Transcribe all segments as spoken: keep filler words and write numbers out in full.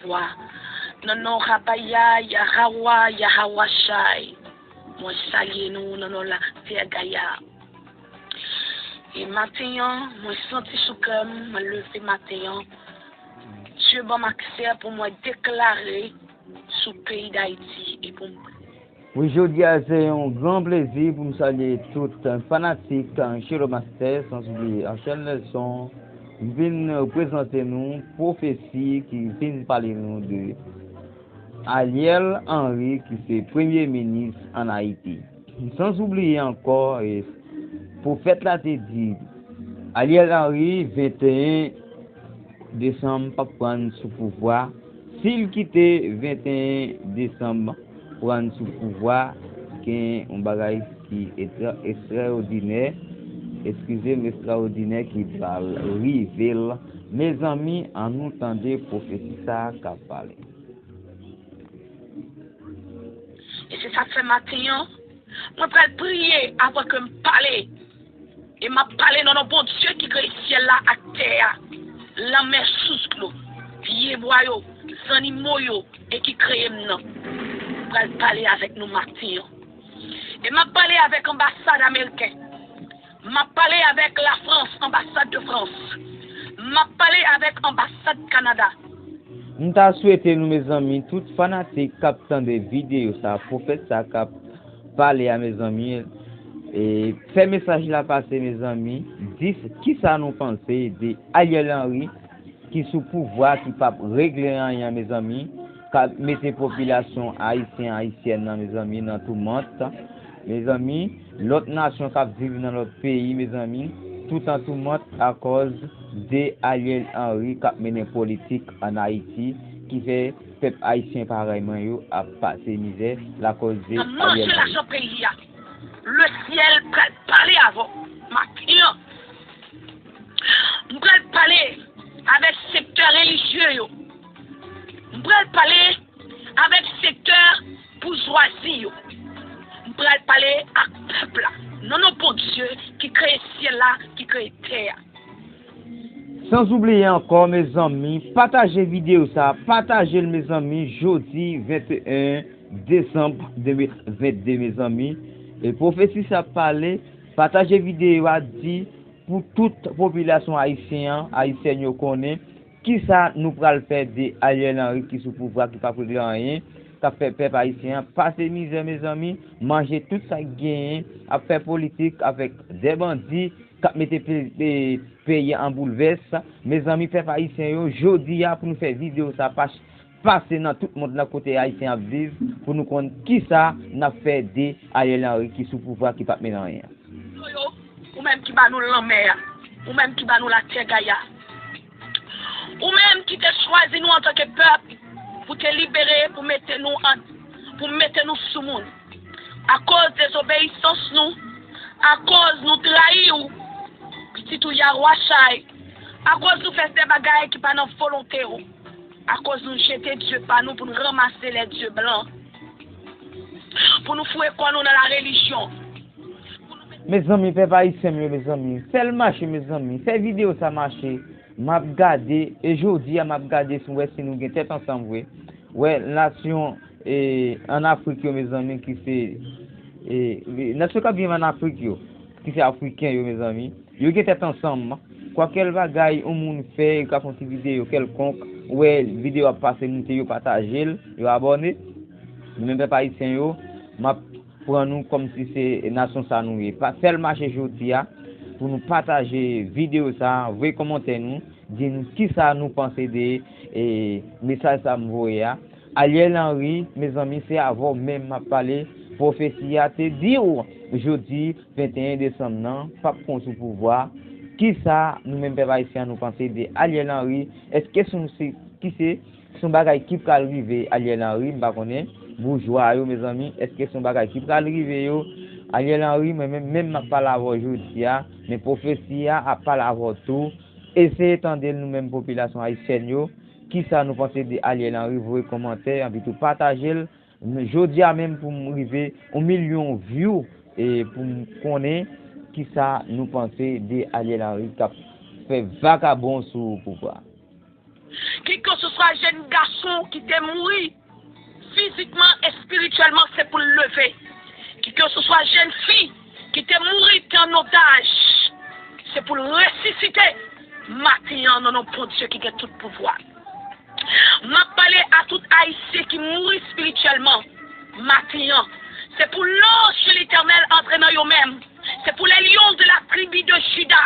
Wa. Nan non Rabaya, Yarawa, Yarawashai. Mwen salye nou nan non Latè Gaya. E maten an, mwen santi sou kè m, mwen leve maten an, Dye ban m aksè pou mwen deklare sou peyi Dayiti e pou m Wi, jodi a se yon gran plezi pou m salye tout fanatik Chelo Master, san oubliye Anchèl Nelson. M vin prezante nou pwofesi ki vin pale nou de Ariel Henry, ki se premye minis ann Ayiti. San oubliye ankò, e, pwofèt la te di, Ariel Henry, venteyen desanm, p ap pran sou pouvwa. Si l kite venteyen desanm pran sou pouvwa, gen yon bagay ki estra-, estraòdinè, eskize m, estraòdinè ki pral rive l. Mezanmi, ann nou tande pwofesi sa a k ap pale. E se sa k fè maten an, mwen pral priye avan ke m pale. E m ap pale nan non Bondye ki kreye syèl la ak tè a, lanmè, sous dlo, pyebwa yo, zannimo yo, e ki kreye m nan. M pral pale avèk nou maten an. E m ap pale avèk anbasad ameriken. M ap pale avèk Lafrans, anbasad de Frans. M ap pale avèk anbasad Kanada. M ta swete nou, mezanmi, tout fanatik k ap tande videyo sa, pwofèt sa k ap pale a, mezanmi, e fè mesaj la pase, mezanmi. Di kisa nou panse de Ariel Henry ki sou pouvwa, ki p ap regle anyen, mezanmi, k ap mete popilasyon ayisyen, ayisyèn nan, mezanmi, nan toumant. Mezanmi, lòt nasyon k ap viv nan lòt peyi, mezanmi, tout an toumant akòz de Ariel Henry k ap mennen politik ann Ayiti, ki fè pèp ayisyen parèy mwen yo ap pase mizè lakòz de Ariel Henry. Manje lajan peyi a. Lesyèl pral pale avè w maten an. M pral pale avèk sektè relijye yo. M pral pale avèk sektè boujwazi yo. M pral pale ak pèp la. Nan non Bondye ki kreye syèl la, ki kreye tè a. San oubliye ankò, mezanmi, pataje videyo sa, pataje l, mezanmi, jodi venteyen desanm de mil vennde, mezanmi. E pwofesi sa pale, pataje videyo a, di pou tout popilasyon ayisyen an, ayisyèn yo konnen kisa nou pral fè de Ariel Henry ki sou pouvwa, ki p ap regle anyen, k ap fè pèp ayisyen an pase mizè, mezanmi, manje tout sa k genyen, ap fè politik avèk de bandi k ap mete pe-, pe-, peyi an boulvès. Mezanmi, pèp ayisyen yo, jodi a pou nou fè videyo sa pa pase nan tout mond lan kote ayisyen ap viv pou nou konn kisa n ap fè de Ariel Henry ki sou pouvwa, ki p ap mennen anyen. Yo, ou menm ki ba nou lanmè a, ou menm ki ba nou latè Gaya, ou menm ki te chwazi nou antanke pèp pou te libere, pou mete nou an, pou mete nou sou moun. Akoz dezobeyisans nou, akoz nou trayi w, pitit ou Yahwachai, akoz nou fè de bagay ki pa nan volonte w, akoz nou jete Dye pa nou pou n ranmase lè dye blan, pou nou foure kò nou nan larelijyon. Mezanmi, pèp ayisyen m yo, mezanmi, fè l mache, mezanmi, fè videyo sa mache. M ap gade, e jodi a m ap gade si, wè si nou gen tèt ansanm vre. Wè, nasyon, e, ann Afrik yo, mezanmi, ki se, e, nasyon k ap viv ann Afrik yo, ki se afriken yo, mezanmi, yo gen tèt ansanm. Kwakèl bagay yon moun fè, yo ka fè yon ti videyo kèlkonk, wè videyo ap pase, moute, yo pataje l, yo abòne. Nou menm pèp ayisyen yo, m ap pran nou kòmsi se nasyon sa nou ye. Pa, fè l mache jodi a pou nou pataje videyo sa, voye kòmantè nou, di nou kisa nou panse de, e, mesaj sa m voye a. Ariel Henry, mezanmi, se avè w menm m ap pale. Pwofesi a te di w jodi venteyen desanm nan p ap pran w sou pouvwa. Kisa nou menm pèp ayisyen an nou panse de Ariel Henry? Èske se yon, se, ki se Se yon bagay ki pral rive Ariel Henry, m pa konnen. Boujwa yo, mezanmi, èske se yon bagay ki pral rive yo? Ariel Henry, mwen menm, menm m ap pale avè w jodi a, men pwofesi a ap pale avè w tou. Eseye tande l, nou menm popilasyon ayisyèn yo. Kisa nou panse de Ariel Henry? Voye kòmantè, anpi tou pataje l. Jodi a menm pou m rive yon milyon view, e pou m konnen kisa nou panse de Ariel Henry k ap fè vakabon sou pouvwa. Kikeseswa jèn gason ki te mouri fizikman, espirityèlman, se pou l leve. Kikeseswa jèn fi ki te mouri, te an otaj, se pou l resisite maten an nan non Bondye ki gen tout pouvwa. M ap pale a tout Ayisyen ki mouri espirityèlman maten an. Se pou l'ange de l'Éternel antre nan yo menm. C'est pour les lions de la tribu de Juda.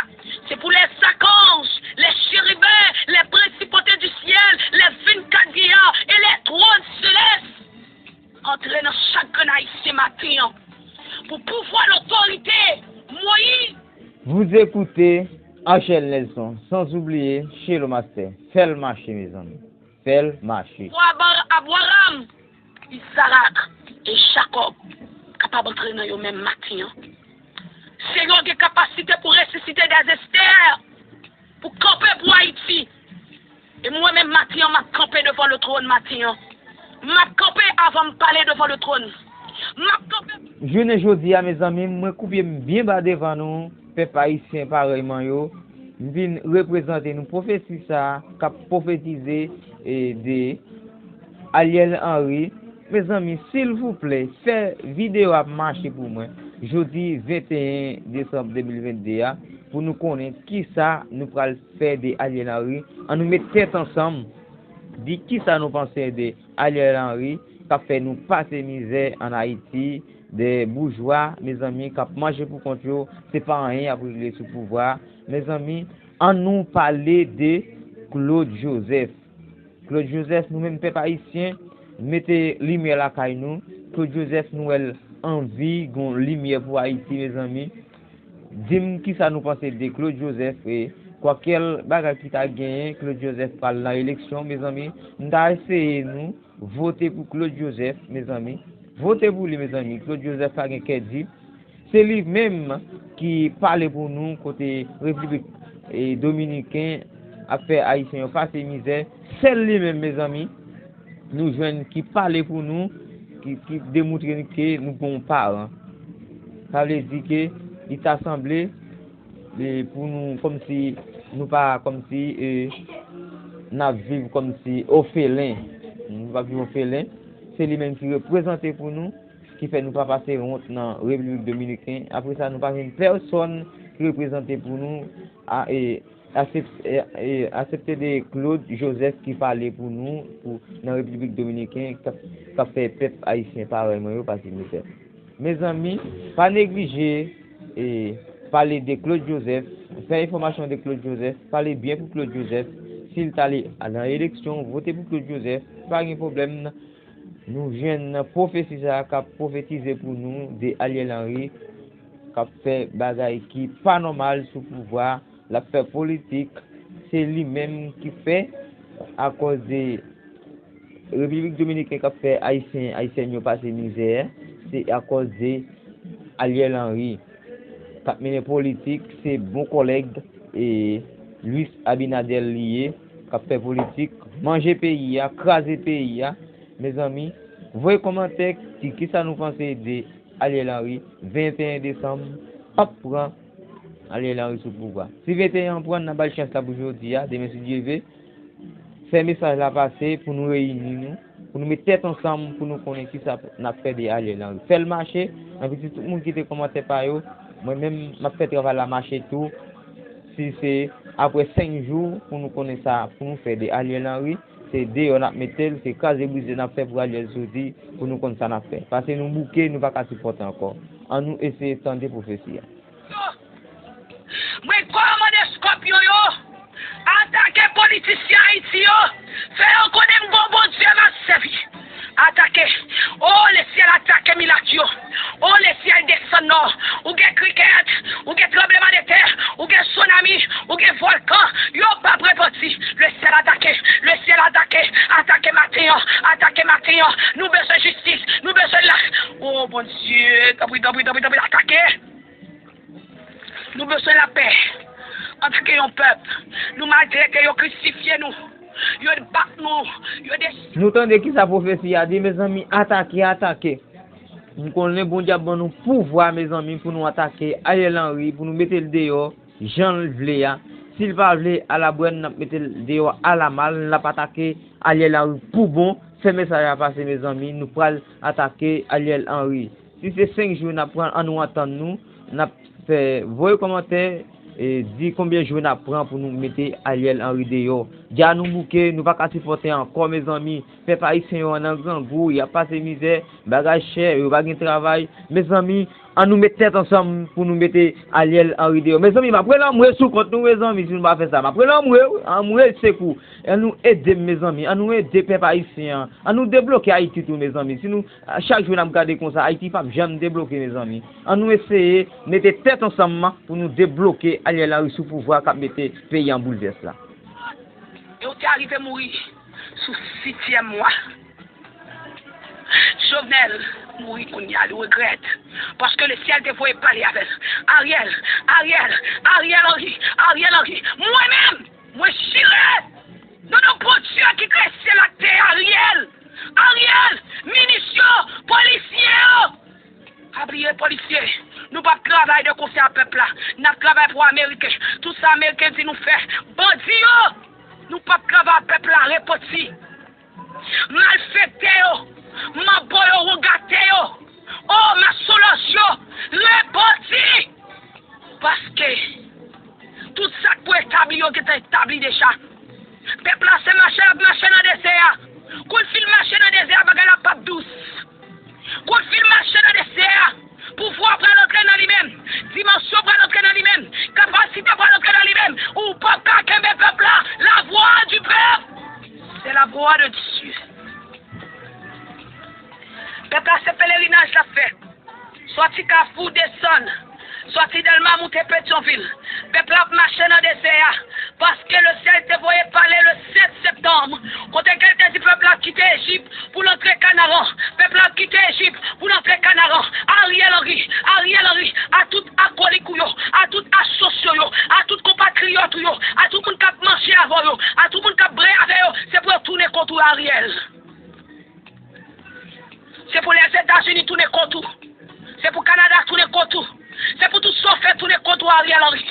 C'est pour les archanges, les chérubins, les principautés du ciel, les vingt-quatre vieillards et les trônes célestes. Antre nan chak grenn Ayisyen maten an. Pou pouvwa, lotorite, Moyiz. Vous écoutez Angèle Nelson, sans oublier Shelo Master. Fè l mache, mezanmi. Fè l mache. Abraham, Izarak e Jakòb kapab antre nan yo menm maten an. Se yo gen kapasite pou resisite dè Estè, pou kanpe pou Ayiti. E mwen menm maten an, m ap kanpe devan le tròn maten an. M ap kanpe avan m pale devan le tròn. M ap kanpe. Jounen jodi a, mezanmi, mwen koupe m byen ba devan nou, pèp ayisyen parèyman yo. M vin reprezante nou pwofesi sa a k ap pwofetize e de Ariel Henry. Mezanmi, silvouplè, fè videyo a mache pou mwen. Jodi venteyen desanm de mil vennde a, pou nou konnen kisa nou pral fè de Ariel Henry. Ann nou met tèt ansanm, di kisa nou panse de Ariel Henry k ap fè nou pase mizè ann Ayiti, de boujwa, mezanmi, k ap manje pou kont yo, se pa anyen y ap regle sou pouvwa. Mezanmi, ann nou pale de Claude Joseph. Claude Joseph, nou menm pèp ayisyen, mete limyè lakay nou. Claude Joseph, nou wè l anvi gon limyè pou Ayiti, mezanmi. Di m kisa nou panse de Claude Joseph e kwakèl bagay ki ta genyen, Claude Joseph pral nan eleksyon, mezanmi. M ta eseye nou vote pou Claude Joseph, mezanmi. Vote pou li, mezanmi. Claude Joseph pa gen kè di. Se li menm ki pale pou nou kote Repiblik e, Dominiken ap fè Ayisyen yo pase mizè. Sèl li menm, mezanmi, nou jwenn ki pale pou nou, ki, ki demontre n ke nou gon paran. Sa vle di ke li ta sanble e, pou nou, kòmsi nou pa, kòmsi e, n ap viv kòmsi ofelen. Nou pa viv ofelen. Se li menm ki reprezante pou nou, ki fè nou pa pase wont nan Repiblik Dominiken. Apre sa, nou pa jwenn pèsonn ki reprezante pou nou a, e, asep-, e, e, asepte de Claude Joseph ki pale pou nou pou, nan Repiblik Dominiken, k ap, k ap fè pèp ayisyen parèy mwen yo pase mizè. Mezanmi, pa neglije e, pale de Claude Joseph, fè enfòmasyon de Claude Joseph, pale byen pou Claude Joseph. Si l t ale nan eleksyon, vote pou Claude Joseph, pa gen pwoblèm. Nou jwenn pwofesi sa a k ap pwofetize pou nou de Ariel Henry, k ap fè bagay ki pa nòmal sou pouvwa, l ap fè politik, se li menm ki fè, akòz de Repiblik Dominiken k ap fè Ayisyen, Ayisyèn yo pase mizè, se akòz de Ariel Henry k ap mennen politik, se bon kòlèg e Luis Abinader li ye, k ap fè politik, manje peyi a, kraze peyi a. Mezanmi, voye kòmantè, di kisa nou panse de Ariel Henry, venteyen desanm, p ap pran Ariel Henry sou pouvwa. Si venteyen an pran, n a ba l chans la pou jodi a, demen si Dye ve, fè mesaj la pase pou nou reyini nou, pou nou met tèt ansanm, pou nou konnen kisa n ap fè de Ariel Henry. Fè l mache, anpil tout moun kite kòmantè pa yo, mwen menm, m ap fè travay la mache tou, si se apre senk jou, pou nou konnen sa, pou nou fè de Ariel Henry. Se deyò n ap mete l, se kraze brize n ap fè pou Ariel soti, pou nou konn sa n ap fè. Paske nou bouke, nou pa ka sipòte ankò. Ann nou eseye tande pwofesi a. Mwen kòmande Scorpion yo, atake politisyen Ayiti yo, fè yo konnen m gon Bondye m ap sèvi. Atake. Oh, le ciel atake milat yo. Oh, le ciel desann non. Ou gen krikèt, ou gen tranblemanntè, ou gen tsunami, ou gen vòlkan, yo p ap repanti. Le ciel atake, le ciel atake, atake maten an, atake maten an. Nou bezwen jistis, nou bezwen la. Oh, Bondye, tanpri, tanpri, tanpri, tanpri, atake. Nou bezwen lapè. Antanke yon pèp, nou maltrete, yo krisifye nou, yo bat nou, yo de... Nou tande kisa pwofesi a di, mezanmi, atake, atake. M konnen Bondye ap ban nou pouvwa, mezanmi, pou nou atake Ariel Henry, pou nou mete l deyò, jan l vle a. Si l pa vle alabwè n, n ap mete l deyò alamal, n ap atake Ariel Henry pou bon. Fè mesaj la pase, mezanmi, nou pral atake Ariel Henry. Si se senk jou n ap pran, ann nou antann nou, n ap fè, voye kòmantè, e di konbyen jou n ap pran pou nou mete Ariel Henry deyò. Di a nou bouke, nou pa ka sipòte ankò, mezanmi. Pèp ayisyen yo nan grangou, y ap pase mizè, bagay chè, yo pa gen travay. Mezanmi, ann nou met tèt ansanm pou nou mete Ariel Henry deyò. Mezanmi, m ap rele anmwe sou kont nou, mezanmi, si nou pa fè sa. M ap rele anmwe, anmwe sekou. Ann nou ede m, mezanmi. Ann nou ede pèp ayisyen an. Ann nou debloke Ayiti tou, mezanmi. Si nou, chak jou n ap gade konsa, Ayiti p ap janm debloke, mezanmi. Ann nou eseye mete tèt ansanm pou nou debloke Ariel Henry sou pouvwa k ap mete peyi an boulvès la. E ou te arive mouri sou sityèm mwa. Jovenel mouri kounye a, li regrèt. Paske lesyèl te voye pale avè l. Ariel, Ariel, Ariel Henry, Ariel Henry. Mwen menm, mwen jire nan non Bondye ki kreye syèl ak tè, Ariel, Ariel, minis yo, polisye yo. Pa bliye polisye, nou p ap travay de konsè a pèp la. N ap travay pou Ameriken. Tout sa Ameriken di nou fè, bandi yo, nou p ap travay a pèp la, repanti. Malfektè yo, manbo yo, wongatè yo, o masonlòj yo, repanti! Paske tout sa k pou etabli yo gentan etabli deja. Pèp la se mache l ap mache nan dezè a. Kou l fin mache nan dezè a, bagay la p ap dous. Kou l fin mache nan dezè a, pouvwa pral antre nan li menm. Dimansyon pral antre nan li menm. Kapasite pral antre nan li menm. Ou p ap ka kenbe pèp la. La voix du peuple, c'est la voix de Dieu. Pèp la se pelerinaj l ap fè. Sòti Kafou desann, sòti Dèlma moute Petyonvil. Pèp la ap mache nan dezè a, paske lesyèl te voye pale le sèt septanm, kote ke l te di pèp la ap kite Ejip pou l antre Kanaran. Pèp la ap kite Ejip pou l antre Kanaran. Ariel Henry, Ariel Henry, a tout akolik ou yo, a tout asosyo yo, a tout konpatriyòt ou yo, a tout moun k ap manje avè w yo, a tout moun k ap bwè avè yo, se pou yo tounen kont ou, Ariel. Se pou Lèzetazini tounen kont ou. Se pou Kanada tounen kont ou. Se pou tout sa w fè tounen kont ou, Ariel Henry.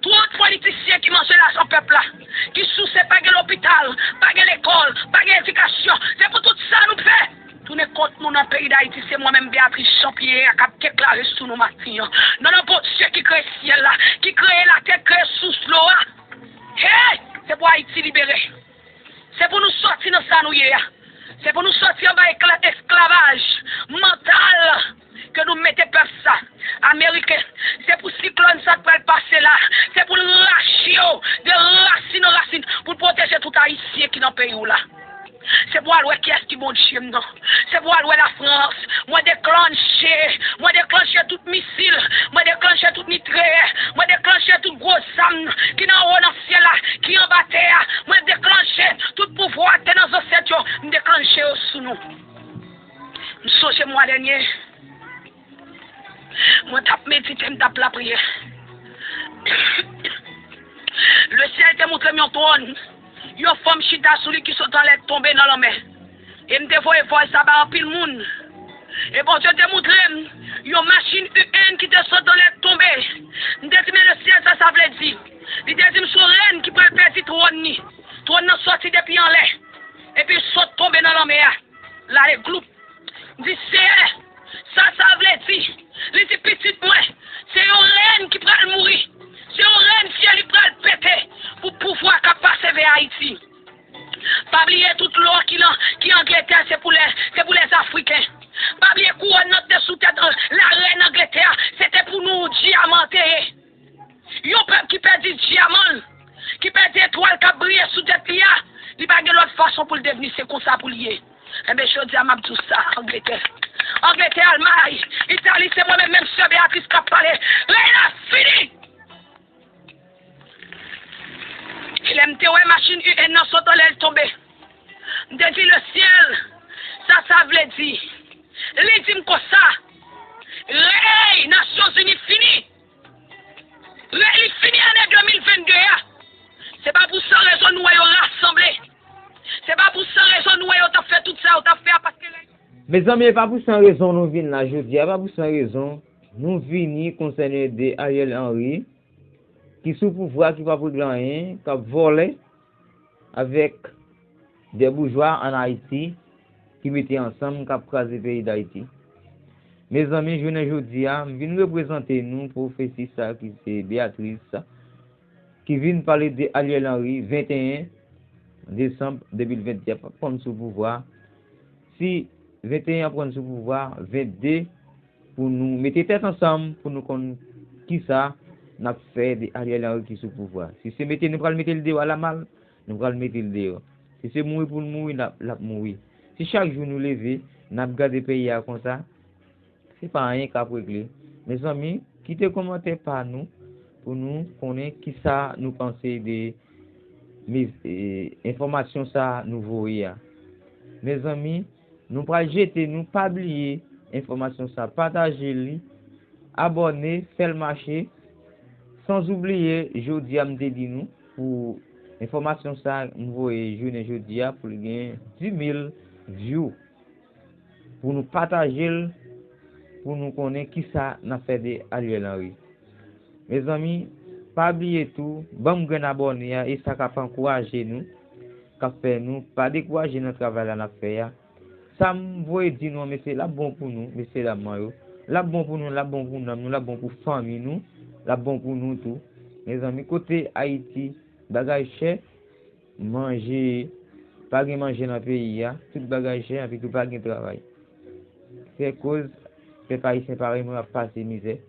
Twòp politisyen ki manje lajan pèp la, ki souse, pa gen lopital, pa gen lekòl, pa gen edikasyon. Se pou tout sa nou fè tounen kont nou nan peyi Dayiti. Se mwen menm, Beatrice Jean Pierre, k ap deklare sou nou maten an. Nan non Bondye ki kreye syèl la, ki kreye latè, kreye sous dlo a. Hey! Se pou Ayiti libere. Se pou nou sòti nan sa nou ye a. Se pou nou sòti anba ekla-, esklavaj mantal ke nou mete pèp sa. Ameriken, se pou siklòn sa k pral pase la, se pou l rache yo de rasin an rasin, pou l pwoteje tout Ayisyen ki nan peyi w la. Se pou w al wè kiyès ki Bondye m nan. Se pou w al wè Lafrans. Mwen deklanche, mwen deklanche tout misil, mwen deklanche tout nikleyè, mwen deklanche tout gwo zam ki nan wo nan syèl la, ki anba tè a. Mwen deklanche tout pouvwa ki te nan zansèt yo, m deklanche yo sou nou. M sonje mwa dènye, mwen t ap medite, m t ap lapriyè. Lesyèl te montre m yon twòn, yon fanm chita sou li ki sot anlè tonbe nan lanmè. E m te voye vòy sa bay anpil moun. E Bondye te montre m yon machin U N ki te sot anlè tonbe. M te di, "Men lesyèl, sa sa vle di?" Li te di m, "Se yon rèn ki pral pèdi twòn li. Twòn nan sòti depi anlè, epi l sot tonbe nan lanmè a. L ale gloup." M di, "Seyè, sa sa vle di?" Li di, "Pitit mwen, se yon rèn ki pral mouri. Se yon rèn fye li pral pete pou pouvwa k ap pase vè Ayiti." Pa bliye tout lò ki lan, ki Angletè, se pou lè, se pou lèzafriken. Pa bliye kouwòn nan te sou tèt, euh, larèn Angletè, se te pou nou dyaman te ye. Yon pèp ki pèdi dyaman l, ki pèdi etwal k ap briye sou tèt li a, li pa gen lòt fason pou l devni, se konsa pou l ye. Enben, jodi a, m ap di w sa, Angletè. Angletè, Almay, Itali, se mwen menm, menm sè Beatrice k ap pale. Rèy la fini! E lè m te wè machin U N nan sot anlè l tonbe, m te di, "Lesyèl, sa sa vle di?" Li di m konsa, "Rèy Nasyonzini fini. Rèy li fini ane de mil venn de a. Se pa pou san rezon nou wè yo rasanble. Se pa pou san rezon nou wè yo t ap fè tout sa yo t ap fè a, paske rèy." Mezanmi, e pa pou san rezon nou vin la jodi a, e pa pou san rezon nou vini konsène de Ariel Henry. ki sou pouvwa, ki p ap regle anyen, k ap vòlè avèk de boujwa ann Ayiti ki mete ansanm, k ap kraze peyi Dayiti. Mezanmi, jounen jodi a, m vin reprezante nou pwofesi sa ki se Beatrice, ki vin pale de Ariel Henry, venteyen desanm de mil venntde a p ap pran sou pouvwa. Si venteyen an pran sou pouvwa, vennde pou nou mete tèt ansanm pou nou konn kisa n ap fè de Ariel Henry ki sou pouvwa. Si se mete nou pral mete l deyò a la mal, nou pral mete l deyò. Si se mouri pou l mouri, l ap, l ap mouri. Si chak jou nou leve, n ap gade peyi a konsa, se pa anyen k ap regle. Mezanmi, kite kòmantè pa nou pou nou konnen kisa nou panse de enfòmasyon sa nou voye a. Mezanmi, nou pral jete, nou pa bliye enfòmasyon sa, pataje li, abòne, fè l mache. Sanzoubliye, jodi a m te di nou, pou enfòmasyon sa m voye jounen jodi a, pou l gen dis mil view, pou nou pataje l, pou nou konnen kisa n ap fè de Ariel Henry. Mezanmi, pa bliye tou, ban m grenn abòne a, e sa k ap ankouraje nou, k ap fè nou pa dekouraje nan travay la n ap fè a. Sa m voye di nou an, mesye, l ap bon pou nou, mesye dam mwen yo. L ap bon pou nou, l ap bon pou nanm nou, l ap bon pou fanmi nou, l ap bon pou nou tou. Mezanmi, kote Ayiti, bagay chè, manje, pa gen manje nan peyi a, tout bagay chè, epi tou pa gen travay. Fè koz, pèp ayisyen parèy mwen ap pase mizè.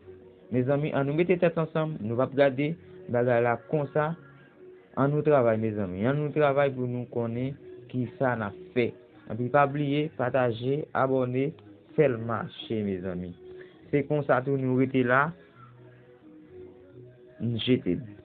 Mezanmi, ann nou mete tèt ansanm, nou p ap gade bagay la konsa. Ann nou travay, mezanmi. Ann nou travay pou nou konnen kisa n ap fè. Epi pa bliye, pataje, abòne, fè l mache, mezanmi. Se konsa tou nou rete la. N jete l.